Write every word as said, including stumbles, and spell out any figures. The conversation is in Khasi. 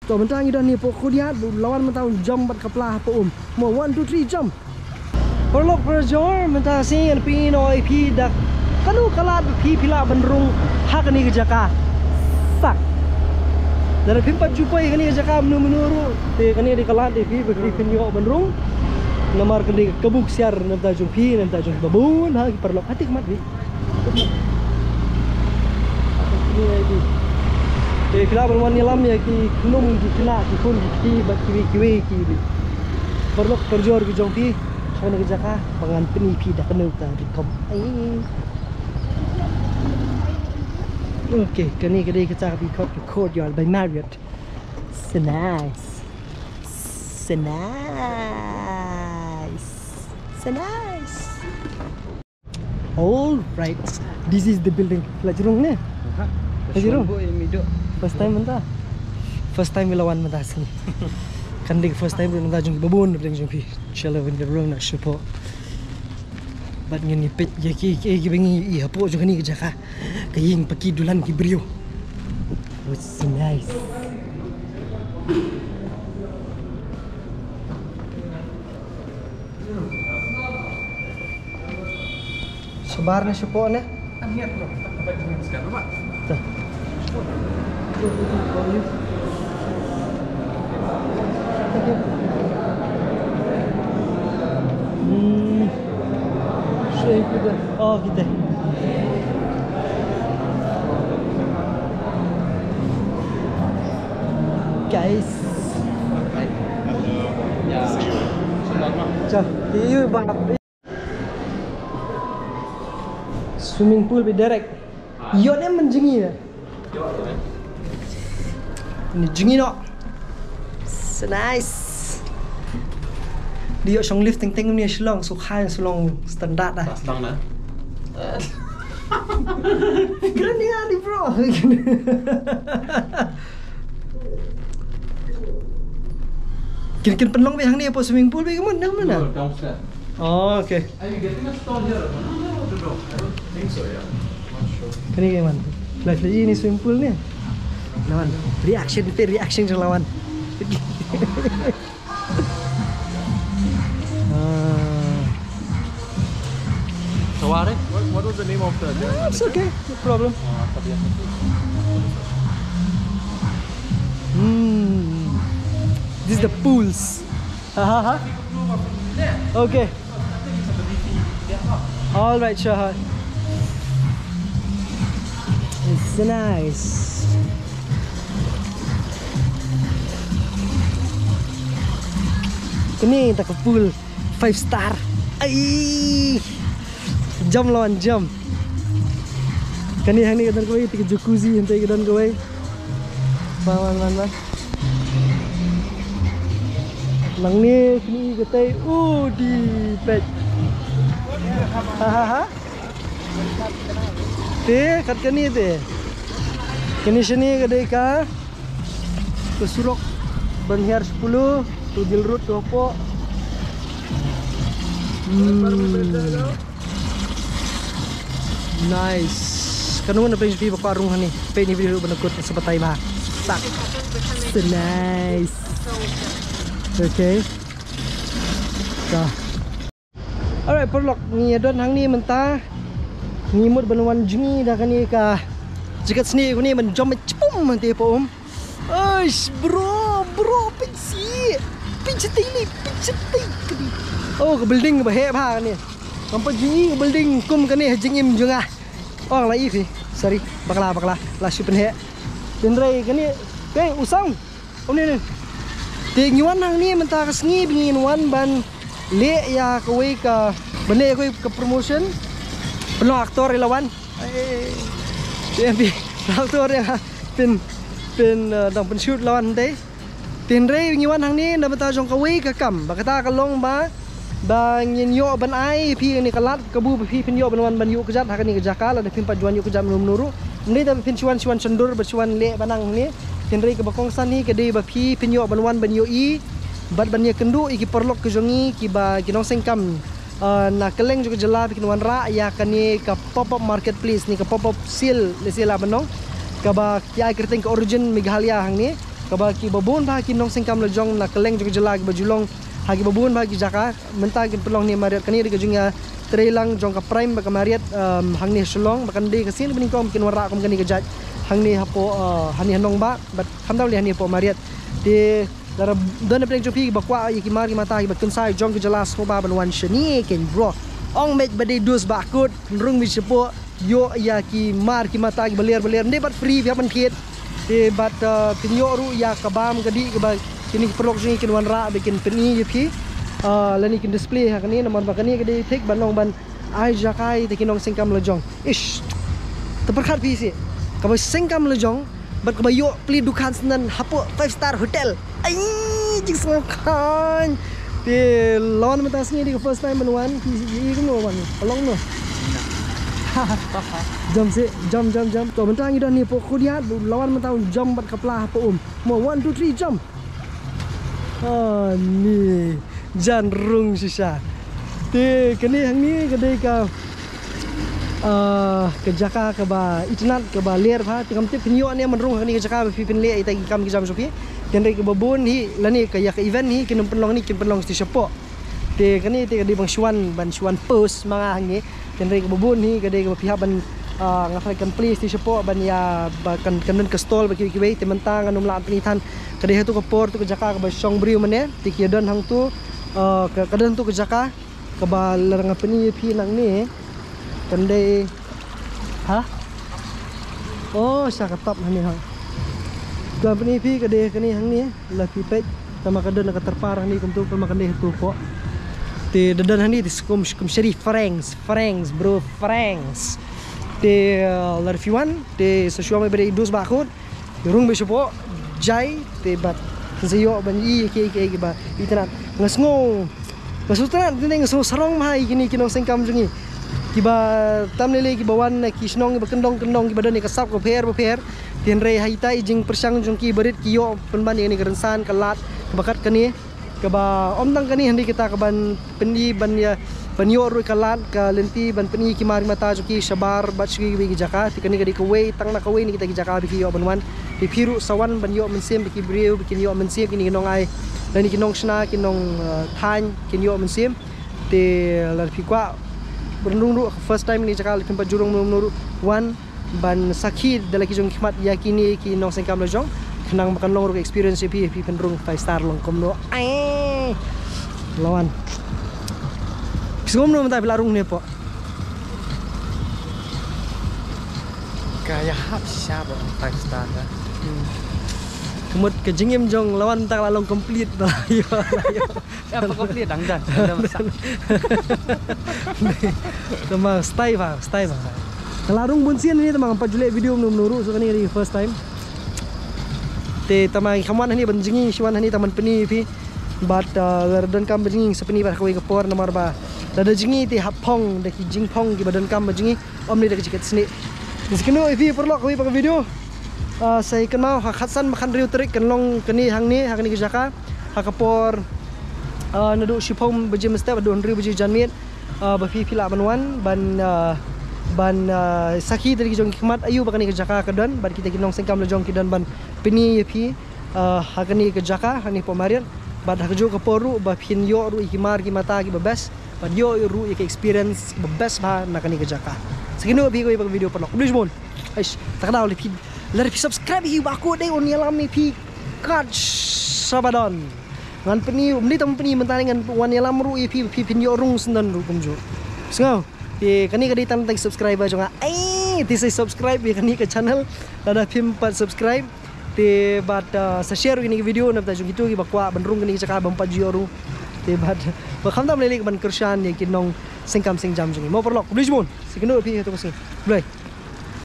To mynta ngi don hi hapoh courtyard, u Lawan mynta un jump bad ka pla hapoh um. Mo, one, two, three, jump. Paralok parajor, mynta sngi ngan pyni noh ïa phi da kano ka lad ba phi phi lah ban rung ha kane ka jaka. Sak. Lada phim pat ju poi ha kane ka jaka mynno mynno ruh, te kane dei ka lad ïa phi ba phi phin ïoh ban rung. Namar ka dei ka kabu ksiar na bynta jong phi, na bynta jong phi babun ha ki paralok. Hatik mat phi. Te phi lah ban wan ïalam ïa ki khnum, ki khynnah, ki khun, ki kti bad kiwei kiwei ki. Paralok parajor ki jong phi, ha kane ka jaka ba ngan pyni phi da kano ka rukom. Ai. Okay, kane ka dei kata ka dei ka courtyard by Marriott. So nice. So nice. So nice. All right. This is the building. La jrong ne? Aha. La jrong. Shongbo imi do. First time mynta. First time ïa la wan mynta sngi. Kan dei first time ruh mynta jong ki babun ruh jong phi. Shala wan ka rong na shapoh. Bad ngin ïa peit ïa ki ki ki ba ngi ïa hapoh jong kane ka jaka. Ka ïing ba ki dulan ki briew. Oh, so nice. Shabar ne shapoh ne? Tah. Hmm. Shuwa kita. Oh, kita. Guys. Ciao. See you, bye. Swimming pool bad direct. Ïoh ne, man jngi ne. Ni jngi noh. So nice. Dei ïoh shong lift teng teng ni Shillong, sukha Shillong standard ah. Pas tang na. Keren ni, bro. Kin, kin pynlong beit hangne hapoh swimming pool beit, ka mon, nang mana? No, downstairs. Oh, okay. Are you getting a stall here? No, no, no, no, no. I don't think so, yeah. Not sure. Kane ka, man. Live lagi ni swimming pool ni. Lawan. Reaction, te reaction jong Lawan. Ah. Tawar, eh? What, what was the name of the... No, it's okay. No problem. Ah, tapi yang... Hmm. This is the pools. Ha, ha, ha. Okay. All right, sure. It's nice. Kane ta ka pool five star. Ai. Jump, Lawan, jump. Kane hangne ka don kawei, te ka jacuzzi hangtei ka don kawei. Wan, wan, wan, wan. Nangne kine katei, u dei peit. Ha, ha, ha. Te kat kane te. Kane shane ka dei ka, ka surok ban hiar shiphew, to Jail Road to hapoh. Hmm. Nice. Kano na pynshai ba ka rung hani. Peit ni video ban kut sa batai ba. Tak. So nice. Okay. Ka. Alright, paralok, ngi ïa don hangne mynta. Ngi mut ban wan jngi da kane ka jacket sniew kane ban jump chipum mynta hapoh um. Oish, bro, bro, pynsi. Pynsi tei ni, pynsi tei kane. Oh, ka building ba heh bha kane. Ngam pat ju i ka building kum kane ha jingim jong nga. Oh, la i phi. Sorry, bakla, bakla. La shu pynheh. Tynrai kane. Kei, u sang. Ym ne ne. Te ngi wan hangne mynta ka sngi ba ngin wan ban leh ïa kawei ka, ban leh ïa kawei ka promotion. Pynlong actor ïa Lawan. Ai. Te phi, pynlong actor ïa pyn, pyn, eh, dang pynshoot Lawan te. Tynrai ngi wan hangne na bynta jong kawei ka kam. Ba kata ka long ba, ba ngin ïoh ban ai phi kane ka lad kabu ba phi phin ïoh ban wan ban ïuh kjat ha kane ka jaka, lada phim pat ju wan ïuh kjat mynno mynno ruh. Ym dei tang ba phin shu wan, shu wan shon dur bad shu wan leh ban nang hangne. Tynrai kaba kongsan hi ka dei ba phi phin ïoh ban wan ban ïohi bad ban ïakynduh ïa ki paralok ki jong ngi kiba ki nongseng kam, ah, na kylleng jong ka jylla ba kin wanrah ïa kane ka pop-up marketplace ne ka pop-up sale, lehse lah ban ong, kaba ki ai kyrteng ka Origin Meghalaya hangne. kaba kiba bun bha ki nongsengkam lajong na kylleng jong ka jylla kiba ju long ha kiba bun bha ki jaka. Mynta kin pynlong hangne Marriott, kane dei ka jingïatreilang jong ka Prime bad ka Marriott, um, hangne Shillong, bad kan dei ka sien ba nyngkong kin wanrah kum kane ka jait hangne hapoh, uh, hangne ha nongbah bad khamtam lei hangne hapoh Marriott. Te lada don napdeng jong phi kiba kwah ïa ki mar ki mata kiba kynsai jong ka jylla, sngewbha ban wan shane keiñ bro. Ong beit ba dei dus ba kut, pynrung beit shapoh, ïoh ïa ki mar ki mata kiba ler ba ler, ym dei bad free, phi hap ban thied. Te bad, uh, phin ïoh ruh ïa ka bam ka dih kaba kine ki paralok jong ngi kin wanrah bad kin pyni ïa phi. Uh, lane kin display ha kane, namar ba kane ka dei thik ban long ban ai jaka ïa kita ki nongsengkam lajong. Ish. Te pyrkhat phi seh, kaba sengkam lajong bad kaba ïoh plie dukan syndon hapoh five star hotel. Ai, jingsngewkhlaiñ. Te la wan mynta sngi dei ka first time ban wan. Ki, ki, ki, kumno wan? Ka long no. Jam seh, jam, jam, jam. To mynta ngi don hangne hapoh courtyard, la wan mynta un jam bad ka pla hapoh um. Mo, one, two, three, jump. Ani jan rung shisha. Te kane hangne ka dei ka, ah, ka jaka kaba itynnad kaba ler bha. Te ngam tip phin ïoh ne em ban rung ha kane ka jaka ba phi phin leh ïa kita ki kam ki jam jong phi. Hynrei kaba bun hi lane ka ïa ka event hi kin ym pynlong hangne, kin pynlong shatei shapoh. Te kane te ka dei ban shu wan, ban shu wan post ma nga hangne. Hynrei kaba bun hi ka dei kaba phi hap ban, ah, nga tharai kan plie shatei shapoh ban ïa ba kan, kan don ka stall ba kiwei kiwei, te mynta ngan ym lah pyni than. Ka dei ha tu ka por, tu ka jaka kaba shong briew mynne, te ki don hangtu, ah, ka, ka don tu ka jaka kaba lada nga pyni ïa phi nangne kan dei, ha? Oh, sha ka top hangne ha. Ka pyni ïa phi ka dei kane hangne. La phi peit, tang ba ka don ka tyrpar hangne kumtu, tang ba ka dei tu pok. Te da don hangne te skum, skum shari francs, francs, bro, francs. Te, uh, lada phi wan te sa shuwa me ba dei dus ba kut. Rung beit shapoh, jai te bad sa ïoh ban ïohi ïa kiei kiei kiba itynnad. Nga sngew Nga sngewtynnad, nga sngewsarong bha ïa kine ki nongsengkam jong ngi. Kiba tam lei lei kiba wan na ki shnong kiba kyndong kyndong, kiba don ïa ka sap ka bapher bapher. Hynrei ha ita i jingpyrshang jong ki barit ki ïoh pynban ïa kane ka rynsan ka lad kaba kat kane. Kaba ym tang kane, hynrei kita kaban pyni ban ïa, ban ïoh ruh ka lad ka lynti ban pyni ki mar ki mata jong ki shabar bad sha kiwei ki jaka. Te kane ka dei kawei tang na kawei na kita ki jaka ba ki ïoh ban wan. Te phi ruh sa wan ban ïoh mynsiem, ba ki briew ba kin ïoh mynsiem, kine ki nongai lane ki nongshna, ki nong, eh, thaiñ kin ïoh mynsiem. Te lada phi kwah ban rung ruh first time na kane ka jaka, lada phim pat ju rung mynno ruh, wan ban sakhi da la ki jong ki khmat ïa kine ki nongsengkam lajong. Khnang ba kan long ruh ka experience ïa phi, phi pynrung five star long kumno. Ai. La wan. Phi sngew kumno mynta phi la rung hangne hapoh? Ka ïahap shisha ba five star ka. Hmm. Ka mut ka jingim jong la wan mynta ka la long complete ba la ïoh, la ïoh. Ïa, ba complete dang jan. Dang jan. Tang ba stay ba, stay ba. Ka la rung bun sien hangne, tang ba ngam pat ju leh video mynno mynno ruh, so kane ka dei first time. Te tang ba kham wan hangne ban jngi, shu wan hangne tang ban pyni ïa phi. Bad, uh, lada donkam ban jngi sa pyni bad ha kawei ka por, namar ba lada jngi te hap phong da ki jingphong kiba donkam ban jngi. Ym ne da ka jaket snieh. Ngi sa kynduh ïa phi paralok ha kawei pat ka video. Ah, sa ïa kynmaw ha khatsan bad khathynriew tarik kan long kane hangne ha kane ka jaka. Ha ka por, ah, naduh shiphew baje mynstep haduh hynriew baje janmiet. Ah, ba phi phi lah ban wan ban, ah, ban, ah, sakhi da la ki jong ki khmat aïu ba kane ka jaka ka don bad kita ki nongsengkam lajong ki don ban pyni ïa phi. Ah, ha kane ka jaka, ha kane hapoh Marriott. Bad ha kajuh ka por ruh ba phin ïoh ruh ïa ki mar ki mata kiba best. Bad ïoh ruh ïa ka experience ba best bha na kane ka jaka. Sa kynduh ïa phi ha kawei pat ka video paralok. Khublei shibun. Aish, ta ka daw lei phi. Lada phi subscribe ïa phi ba ko dei un ïalam ïa phi. Kat sha ba don. Ngan pyni, ym dei tang pyni mynta ne, ngan wan ïalam ruh ïa phi, phi phin ïoh rung syndon ruh kumjuh. Sngew. Te kane ka dei tang na ki subscriber jong nga. Ai, te sa subscribe ïa kane ka channel. Lada phim pat subscribe. Te bad, uh, sa share ïa kane ka video na bynta jong kito kiba kwah ban rung kane ka jaka bym pat ju ïoh rung. Te bad, ba khamtam lei lei ban kyrshan ïa ki nongsengkam sengjam jong ngi. Mo paralok, khublei shibun. Sa kynduh ïa phi ha kato ka sngi. Khublei.